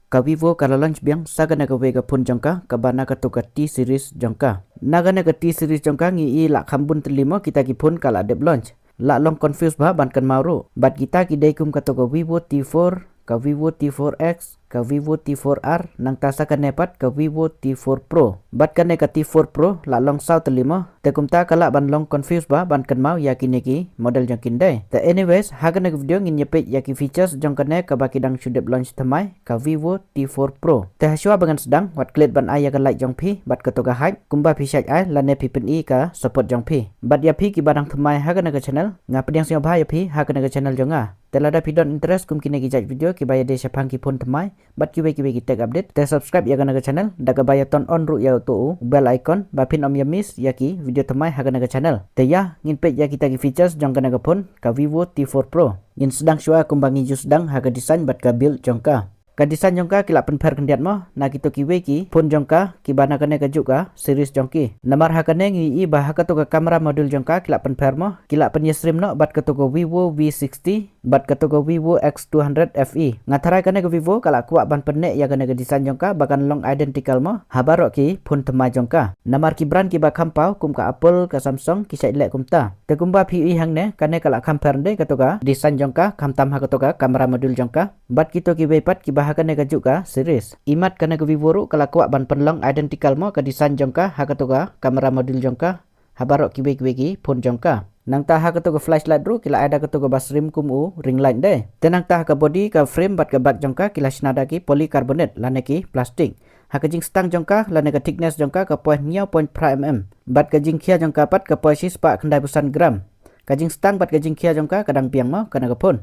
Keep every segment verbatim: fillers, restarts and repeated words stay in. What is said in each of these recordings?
Ka Vivo ka la launch biang sa kane kawei ka phone jong ka, kaba na kato ka T series jong ka. Na kane ka T series jong ka ngi i la kham bun tylli mo kita ki phone ka la dep launch. La long confuse bha ban kynmaw ruh. Bad kita ki dei kum kato ka Vivo T four, ka Vivo T four X, ka Vivo T four R, nangta sa kane pat ka Vivo T four Pro. Bad kane ka T four Pro la long saw tylli mo. Te kumta ka lah ban long confuse bha ban kynmaw ïa kine ki model jong ki ndei. Te anyways, ha kane ka video ngin ïa peit ïa ki features jong kane kaba ki dang shu dep launch thymmai, ka Vivo T four Pro. Te hashwa ba ngan sdang, wat klet ban ai ïa ka like jong phi bad kato ka hype, kumba phi shait ai lane phi pyni ka support jong phi. Bad ïa phi kiba dang thymmai ha kane ka channel, nga pdiang sngewbha ïa phi ha kane ka channel jong nga. Te lada phi don interest kum kine ki jait video kiba ïadei shaphang ki phone thymmai bad kiwei kiwei ki tech update, te subscribe ïa kane ka channel da kaba ïa turn on ruh ïa uto u bell icon ba phin ym ïa miss ïa ki video thymmai ha kane ka channel. Te ïa, ngin peit ïa kita ki features jong kane ka phone, ka Vivo T four Pro. Ngin sdang shuwa kumba ngi ju sdang ha ka design bad ka build jong ka. Ka design jong ka ki la pynpher khyndiat mo na kito kiwei ki phone jong ka kiba na kane kajuh ka series jong ki. Namar ha kane ngi i ba ha kato ka camera module jong ka ki la pynpher mo, ki la pynïasyriem noh bad kato ka Vivo V sixty bad kato ka Vivo X two hundred F E. Nga tharai kane ka Vivo ka la kwah ban pynneh ïa kane ka design jong ka ba kan long identical mo ha baroh ki phone thymmai jong ka. Namar ki brand kiba kham paw kum ka Apple, ka Samsung, ki shait leh kumta. Te kumba phi i hangne, kane ka la kham pher ndei kato ka design jong ka, khamtam ha kato ka camera module jong ka. Bad kito kiwei pat kiba ha kane kajuh ka series. Imat kane ka Vivo ruh ka la kwah ban pynlong identical mo ka design jong ka ha kato ka camera module jong ka, ha baroh kiwei kiwei ki phone jong ka. Nangta ha kato ka flashlight ruh ki la ai da kato kaba syriem kum u ring light ndei. Te nangta ha ka body, ka frame bad ka back jong ka ki la shna da ki polycarbonate lane ki plastic. Ha ka jingstang jong ka lane ka thickness jong ka ka poi hynñiew point phra mm. Bad ka jingkhia jong ka pat ka poi shispah khyndaiphew san gram. Ka jingstang bad ka jingkhia jong ka ka dang biang mo kane ka phone.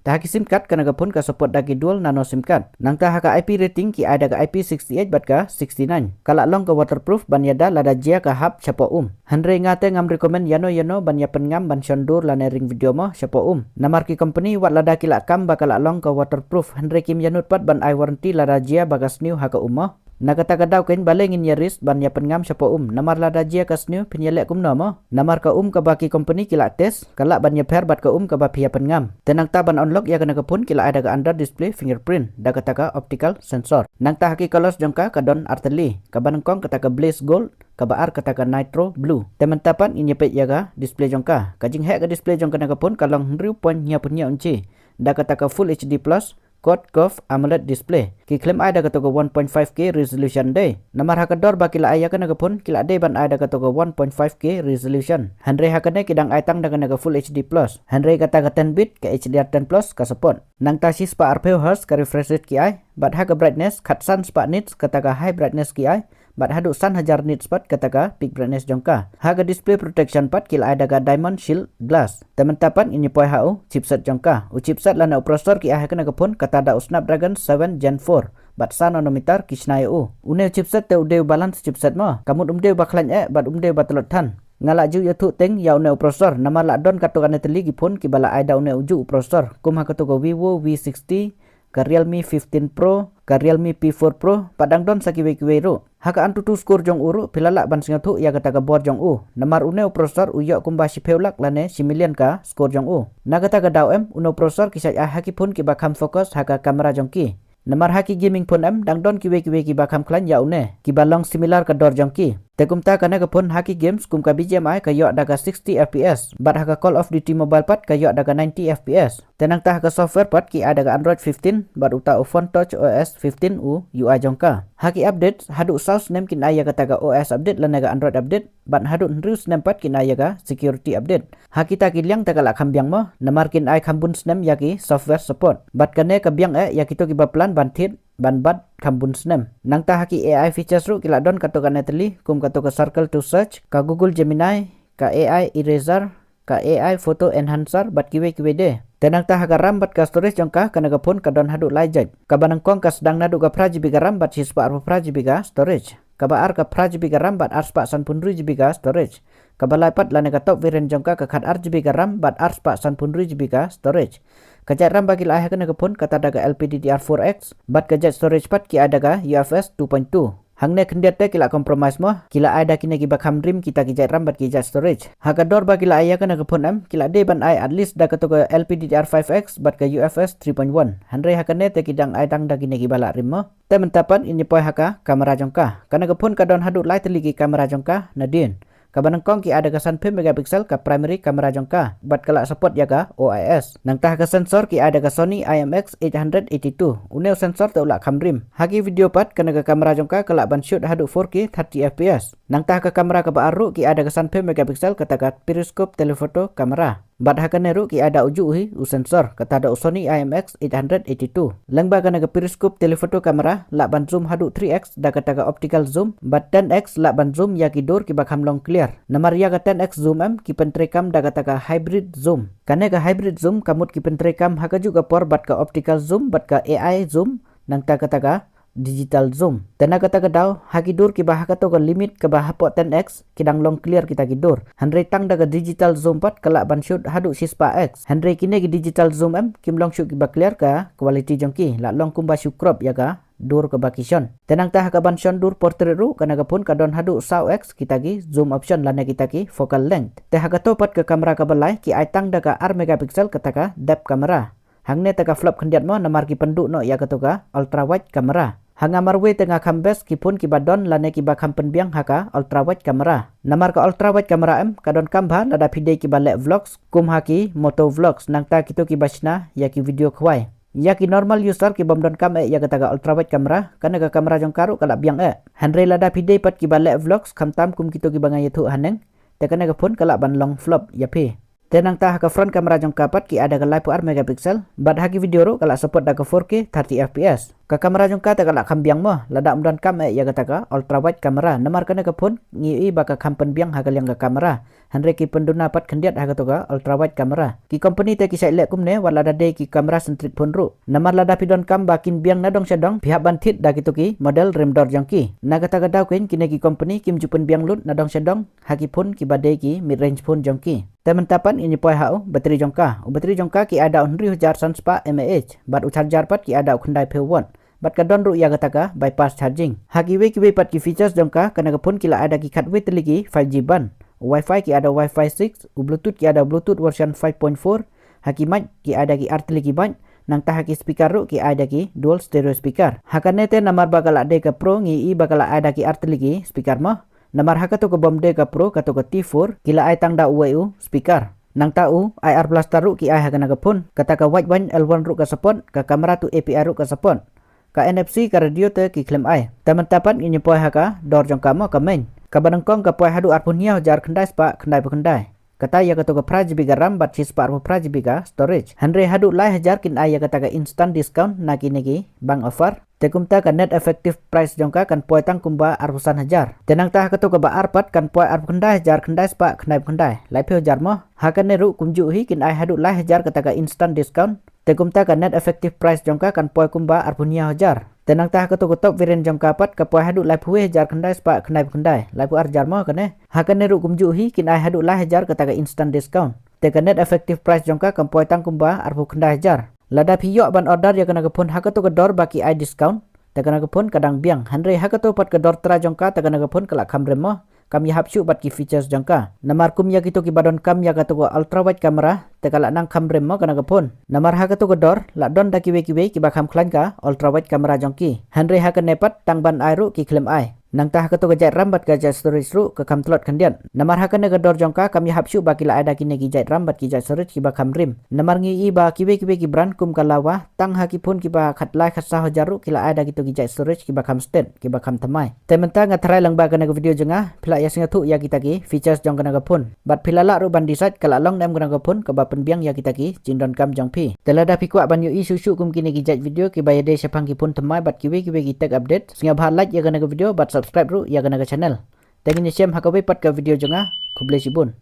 Te ha ki sim card kane ka phone ka support da ki dual nano sim card. Nangta ha ka I P rating ki ai da ka I P sixty-eight bad ka sixty-nine. Ka la long ka waterproof ban ïada lada jia ka hap shapoh um. Hynrei nga te ngam recommend ïano ïano ban ïa pynngam ban shon dur lane ring video mo shapoh um. Namar ki company wat lada ki la kam ba ka la long ka waterproof, hynrei kim ïa nud pat ban ai warranty lada jia ba ka sniew ha ka um mo. Na kata ka daw kein balei ngin ïa risk ban ïa pynngam shapoh um, namar lada jia ka sniew phin ïa leh kumno mo. Namar ka um kaba ki company ki la test ka lah ban ïapher bad ka um kaba phi ïa pynngam. Te nangta ban unlock ïa kane ka phone ki la ai da ka under display fingerprint da kata ka optical sensor. Nangta ha ki colors jong ka ka don artylli, kaba nyngkong kata ka blaze gold, kaba ar kata ka nitro blue. Te mynta pat ngin ïa peit ïa ka display jong ka. Ka jingheh ka display jong kane ka phone ka long hynriew point hynñiewphew hynñiew inchi da kata ka full H D plus quad curve AMOLED display. Ki khlem ai da kato ka one point five K resolution dei. Namar ha ka dor ba ki la ai ïa kane ka phone ki la dei ban ai da kato ka one point five K resolution. Hynrei ha kane ki dang ai tang da kane ka full H D plus. Hynrei kata ka ten bit ka H D R ten plus ka support. Nangta shispah arphew hertz ka refresh rate ki ai. Bad ha ka brightness khatsan spah nits kata ka high brightness ki ai. Bad haduh san hajar nits pat kata ka peak brightness jong ka. Ha ka display protection pat ki la ai da ka diamond shield glass. Te mynta pat ngin ïa poi ha u chipset jong ka. U chipset lane u processor ki ai ha kane ka phone kata da u Snapdragon seven Gen four. Bad san nanometer ki shna ïa u. Une u chipset te u dei u balance chipset mo. Ka mut um dei uba khlaiñ eh bad um dei uba tlot than. Nga la ju ïathuh teng ïa une u processor namar la don katto katne tylli ki phone kiba la ai da une u juh u processor. Kum ha kato ka Vivo V sixty, ka Realme fifteen Pro, ka Realme P four Pro, bad dang don sa kiwei kiwei ruh. Ha ka AnTuTu score jong u ruh phi la lah ban sngewthuh ïa kata ka bor jong u. Namar une u processor u ïoh kumba shiphew lak lane shi million ka score jong u. Na kata ka daw em, une u processor ki shait ai ha ki phone kiba kham focus ha ka camera jong ki. Namar ha ki gaming phone em dang don kiwei kiwei kiba kham khlaiñ ïa une, kiba long similar ka dor jong ki. Te kumta kane ka phone ha ki games kum ka B G M I ka ïoh da ka sixty F P S, bad ha ka Call of Duty Mobile pat ka ïoh da ka ninety F P S. Te nangta ha ka software pat ki ai da ka Android fifteen bad uta u PhoneTouch O S fifteen u U I jong ka. Ha ki updates, haduh saw snem kin ai ïa kata ka O S update lane ka Android update, bad haduh hynriew snem pat kin ai ïa ka security update. Ha kita ki liang te ka la kham biang mo, namar kin ai kham bun snem ïa ki software support. Bad kane ka biang eh ïa kito kiba plan ban thied ban bat kham bun snem. Nangta ha ki A I features ruh ki la don katto katne tylli, kum kato ka Circle to Search, ka Google Gemini, ka A I Eraser, ka A I Photo Enhancer, bad kiwei kiwei de. Te nangta ha ka RAM bad ka storage jong ka, kane ka phone ka don haduh lai jait. Kaba nyngkong ka sdang naduh ka phra G B ka RAM bad shispah arphew phra G B ka storage. Kaba ar ka phra G B ka RAM bad arspah sanphew hynriew G B ka storage. Kaba lai pat lane ka top variant jong ka ka khat ar G B ka RAM bad arspah sanphew hynriew G B ka storage. Ka jait RAM ba ki la ai ha kane ka phone kata da ka L P D D R four X, bad ka jait storage pat ki ai da ka U F S two point two. Hangne khyndiat te ki la compromise mo, ki la ai da kine kiba kham rim kita ki jait RAM bad ki jait storage. Ha ka dor ba ki la ai ïa kane ka phone em, ki la dei ban ai at least da kato ka L P D D R five X bad ka U F S three point one. Hynrei ha kane te ki dang ai tang da kine kiba la rim mo. Te mynta pat ngin ïa poi ha ka camera jong ka. Kane ka phone ka don haduh lai tylli ki camera jong ka nadien. Kaba nyngkong ki ai da ka sanphew megapixel ka primary camera jong ka, bad ka la support ïa ka O I S. Nangta ha ka sensor ki ai da ka Sony I M X eight hundred eighty-two. Une u sensor te u la kham rim. Ha ki video pat kane ka camera jong ka ka lah ban shoot haduh four K thirty F P S. Nangta ha ka camera kaba ar ruh ki ai da ka sanphew megapixel kata ka periscope telephoto camera. Bad ha kane ruh ki ai da ujuh hi u sensor, kata da u Sony I M X eight hundred eighty-two. Lyngba kane ka periscope telephoto camera lah ban zoom haduh three X da kata ka optical zoom, bad ten X lah ban zoom ïa ki dur kiba kham long clear. Namar ïa ka ten X zoom em ki pyntreikam da kata ka hybrid zoom. Kane ka hybrid zoom ka mut ki pyntreikam ha kajuh ka por bad ka optical zoom bad ka A I zoom, nangta kata ka digital zoom. Te na kata ka daw, ha ki dur kiba ha kato ka limit kaba hapoh ten X, ki dang long clear kita ki dur. Hynrei tang da ka digital zoom pat ka lah ban shoot haduh shispah X. Hynrei kine ki digital zoom em, kim long shuh kiba clear ka quality jong ki, lah long kumba shu crop ïa ka dur kaba ki shon. Te nangta ha kaban shon dur portrait ruh, kane ka phone ka don haduh saw X kita ki zoom option lane kita ki focal length. Te ha kato pat ka camera kaba lai, ki ai tang da ka ar megapixel kata ka depth camera. Hangne te ka flop khyndiat mo namar ki pynduh noh ïa kato ka ultra wide camera. Ha nga marwei te nga kham best ki phone kiba don lane kiba kham pynbiang ha ka ultra wide camera. Namar ka ultra wide camera em ka donkam bha lada phi dei kiba leh vlogs kum ha ki moto vlogs nangta kito kiba shna ïa ki video khwai. Ïa ki normal user ki bym donkam eh ïa kata ka ultra wide camera, kane ka camera jong ka ruh ka lah biang eh. Hynrei lada phi dei pat kiba leh vlogs khamtam kum kito kiba nga ïathuh haneng, te kane ka phone ka lah ban long flop ïa phi. Te nangta ha ka front camera jong ka pat ki ai da ka laiphew ar megapixel, bad ha ki video ruh ka lah support da ka four K thirty F P S. Ka camera jong ka te ka lah kham biang mo, lada ym donkam eh ïa kata ka ultra wide camera, namar kane ka phone ngi ïohi ba ka kham pynbiang ha ka liang ka camera. Hynrei ki pynduna pat khyndiat ha kato ka ultra wide camera. Ki company te ki shait leh kumne wat lada dei ki camera centric phone ruh. Namar lada phi donkam ba kin biang na dong sha dong, phi hap ban thied da kito ki model rim dor jong ki. Na kata ka daw keiñ kine ki company kim ju pynbiang lut na dong sha dong ha ki phone kiba dei ki mid range phone jong ki. Te mynta pat ngin ïa poi ha u battery jong ka. U battery jong ka ki ai da u hynriew hajar san spah mAh, bad u charger pat ki ai da u khyndaiphew watt. Bad ka don ruh ïa kata ka bypass charging. Ha kiwei kiwei pat ki features jong ka, kane ka phone ki la ai da ki khatwei tylli ki five G band. U Wi-Fi ki ai da u Wi-Fi six, u Bluetooth ki ai da u Bluetooth version five point four, ha ki mic ki ai da ki ar tylli ki mic, nangta ha ki speaker ruh ki ai da ki dual stereo speaker. Ha kane te namar ba ka la dei ka Pro ngi ïohi ba ka la ai da ki ar tylli ki speaker mo. Namar ha kato ka bym dei ka Pro, kato ka T four, ki la ai tang da uwei u speaker. Nangta u I R blaster ruh ki ai ha kane ka phone. Kata ka wide band L one ruh ka support, ka camera to A P I ruh ka support. Ka N F C ka radio te ki khlem ai. Te mynta pat ngin ïa poi ha ka dor jong ka mo ka main. Kaba nyngkong ka poi haduh arphew hynñiew hajar khyndai spah khyndaiphew khyndai. Kata ïa kato ka phra G B ka RAM bad shispah arphew phra G B ka storage. Hynrei haduh lai hajar kin ai ïa kata ka instant discount na kine ki bank offer. Te kumta ka net effective price jong ka kan poi tang kumba arphew san hajar. Te nangta ha kato kaba ar pat kan poi arphew khyndai hajar khyndai spah khyndaiphew khyndai. Laiphew hajar mo. Ha kane ruh kumjuh hi kin ai haduh lai hajar kata ka instant discount. Te kumta ka net effective price jong ka kan poi kumba arphew hynñiew hajar. Te nangta ha kato ka top variant jong ka pat ka poi haduh laiphew wei hajar khyndai spah khyndaiphew khyndai. Laiphew ar hajar mo kane. Ha kane ruh kumjuh hi kin ai haduh lai hajar kata ka instant discount. Te ka net effective price jong ka kan poi tang kumba arphew khyndai hajar. Lada phi ïoh ban order ïa kane ka phone ha kato ka dor ba ki ai discount, te kane ka phone ka dang biang. Hynrei ha kato pat ka dor trai jong ka te kane ka phone ka la kham rim mo. Kam ïahap shuh bad ki features jong ka. Namar kum ïa kito kiba donkam ïa kato ka ultra wide camera, te ka la nang kham rim mo kane ka phone. Namar ha kato ka dor, la don da kiwei kiwei kiba kham khlaiñ ka ultra wide camera jong ki. Hynrei ha kane pat tang ban ai ruh ki khlem ai. Nangta ha kato ka jait RAM bad ka jait storage ruh ka kham tlot khyndiat. Namar ha kane ka dor jong ka kam ïahap shuh ba ki la ai da kine ki jait RAM bad ki jait storage kiba kham rim. Namar ngi ïohi ba kiwei kiwei ki brand kum ka Laowa, tang ha ki phone kiba khatlai khatsaw hajar ruh ki la ai da kito ki jait storage kiba kham stet, kiba kham thymmai. Te mynta nga tharai lang ba kane ka video jong nga, phi la ïa sngewthuh ïa kita ki features jong kane ka phone. Bad phi la lah ruh ban decide ka la long ne em kane ka phone kaba pynbiang ïa kita ki jingdonkam jong phi. Te lada phi kwah ban ïohi shuh shuh kum kine ki jait video kiba ïadei shaphang ki phone thymmai bad kiwei kiwei ki tech update, sngewbha like ïa kane ka video bad subscribe ruh ïa kane ka channel. Te ngin ïashem ha kawei pat ka video jong nga, khublei shibun.